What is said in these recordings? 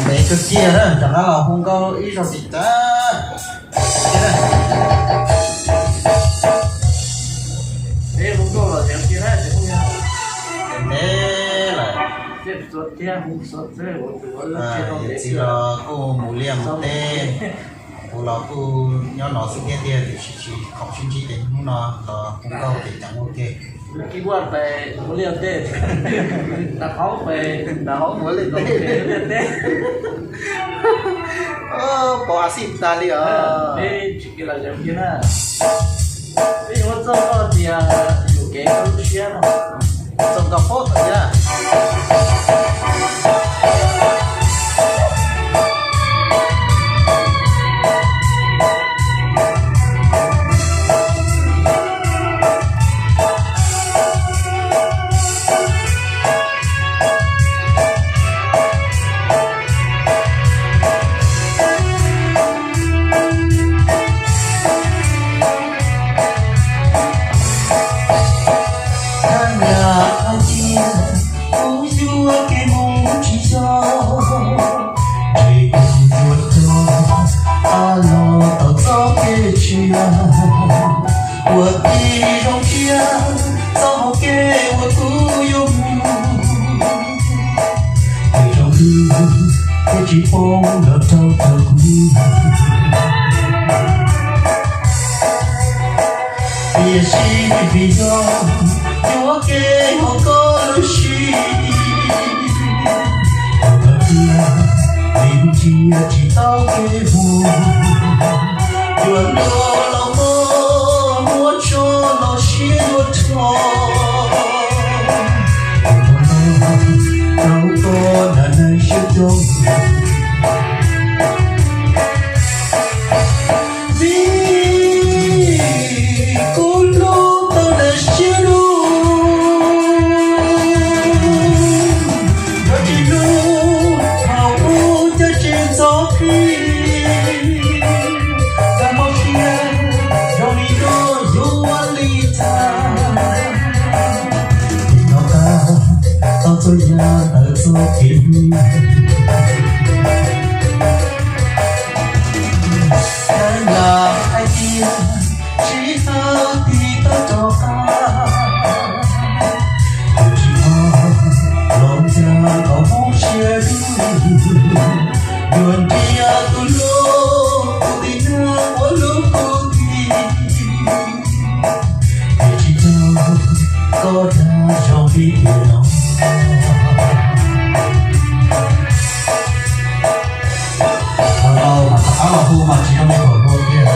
Ntev kawg kiag na, rov qab los hu nkauj ib zaug tim tas. Ntev hu nkauj los ntev lawm. Yawm txiv los kuj mus liaj mus teb, kuv los kuj nyob no xwb thiab tiag, tiam sis tsis khoom sib ntsib ces hnub no los hu nkauj ces ceev ua ke. Pom a xij tas li os. Txog nkauj pab thaum thiab. Thaj nyab hais tias kuv yuav kev mus tsis yog, ces kuv yuav rov qab los tom txoj kev tsiaj uas tig zoo siab txoj hau kev uas kuv yuav mus. Ces zoo li thiaj tsis poob los rau rau kuv. Tiam sis vim yog yuav kev hauv koj lub siab, ua tias li ntsia tsis tau kev mus, yuav nrog los muab muab tso los siab yuav rho. Rau koj nrog neeg siab coob, vim kuv hlub tau neeg siab lug, yuav tsis hlub thaum ub thiaj tsis ntxov qhib. Txawm mob siab zoo li koj yuav li cas, hnov tag tau txhua yam ntawm txoj kev hlub. Thaj nyab hais tias sij hawm tig tau rov qab, tus tsis pom los ncaj kom hmoov siab dub, yuav nrhiav tus hlub tus tib neeg uas hlub kuv tiag, tiam sis tsis tau koj dag zoo li tiam no. Ua no mas rov qab los hu mas tsis zoo li thaum ub tiag.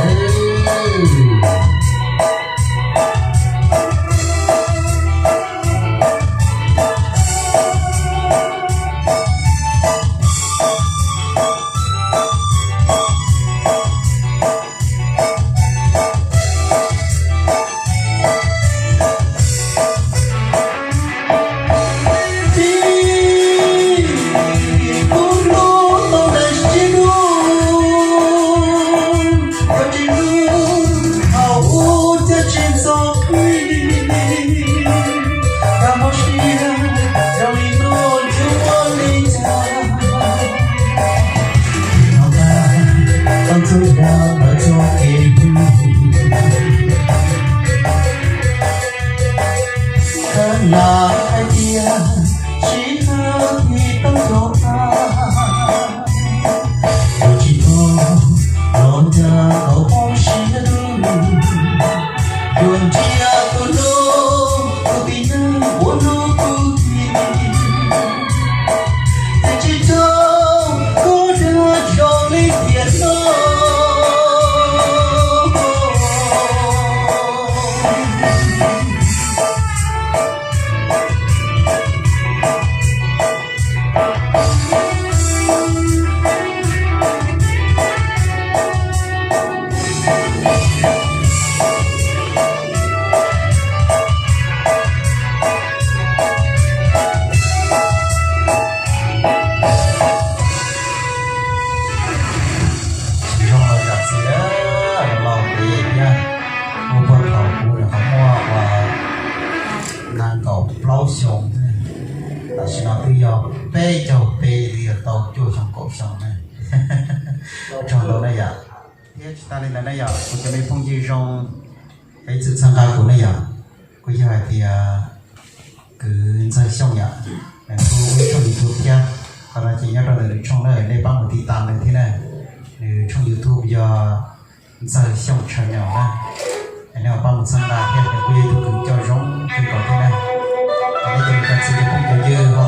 Xyoo na. Tsaug ntau na yom. Thiab tsis tas li ntawd na yom, kuv cov me phooj ywg zoo, peb txwv txhawb nqa kuv ne yom, kuj yog hais tias kwv Ntxawg Xyooj yom, nws kuj muaj tshooj YouTube thiab. Qhov no ces nyob rau ntawm nws tshooj na, nej pab mus tiv tas nws thiab na. Nws tshooj YouTube yog Ntxawg Xyooj channel na. Nej pab mus txhawb nqa thiab, nws kuj yog ib tug kwv coj zoo kawg nkaus thiab na. Ces nej cov niam cov txiv cov phooj cov ywg ho